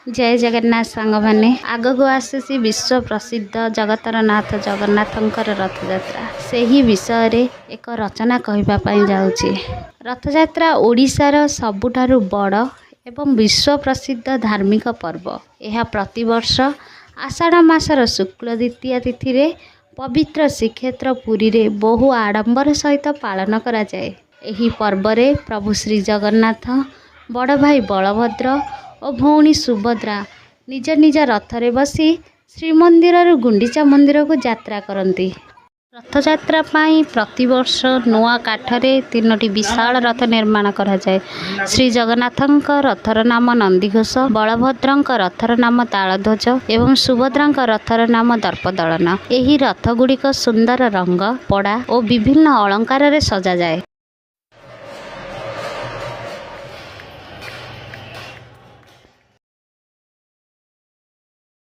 ଜୟ ଜଗନ୍ନାଥ ସାଙ୍ଗମାନେ। ଆଗକୁ ଆସୁଛି ବିଶ୍ୱ ପ୍ରସିଦ୍ଧ ଜଗତର ନାଥ ଜଗନ୍ନାଥଙ୍କର ରଥଯାତ୍ରା। ସେହି ବିଷୟରେ ଏକ ରଚନା କହିବା ପାଇଁ ଯାଉଛି। ରଥଯାତ୍ରା ଓଡ଼ିଶାର ସବୁଠାରୁ ବଡ଼ ଏବଂ ବିଶ୍ୱ ପ୍ରସିଦ୍ଧ ଧାର୍ମିକ ପର୍ବ। ଏହା ପ୍ରତିବର୍ଷ ଆଷାଢ଼ ମାସର ଶୁକ୍ଳ ଦ୍ୱିତୀୟା ତିଥିରେ ପବିତ୍ର ଶ୍ରୀକ୍ଷେତ୍ର ପୁରୀରେ ବହୁ ଆଡ଼ମ୍ବର ସହିତ ପାଳନ କରାଯାଏ। ଏହି ପର୍ବରେ ପ୍ରଭୁ ଶ୍ରୀ ଜଗନ୍ନାଥ, ବଡ଼ ଭାଇ ବଳଭଦ୍ର ଓ ଭଉଣୀ ସୁଭଦ୍ରା ନିଜ ନିଜ ରଥରେ ବସି ଶ୍ରୀମନ୍ଦିରରୁ ଗୁଣ୍ଡିଚା ମନ୍ଦିରକୁ ଯାତ୍ରା କରନ୍ତି। ରଥଯାତ୍ରା ପାଇଁ ପ୍ରତିବର୍ଷ ନୂଆ କାଠରେ ତିନୋଟି ବିଶାଳ ରଥ ନିର୍ମାଣ କରାଯାଏ। ଶ୍ରୀ ଜଗନ୍ନାଥଙ୍କ ରଥର ନାମ ନନ୍ଦିଘୋଷ, ବଳଭଦ୍ରଙ୍କ ରଥର ନାମ ତାଳଧ୍ୱଜ ଏବଂ ସୁଭଦ୍ରାଙ୍କ ରଥର ନାମ ଦର୍ପଦଳନ। ଏହି ରଥଗୁଡ଼ିକ ସୁନ୍ଦର ରଙ୍ଗ, ପଡ଼ା ଓ ବିଭିନ୍ନ ଅଳଙ୍କାରରେ ସଜାଯାଏ।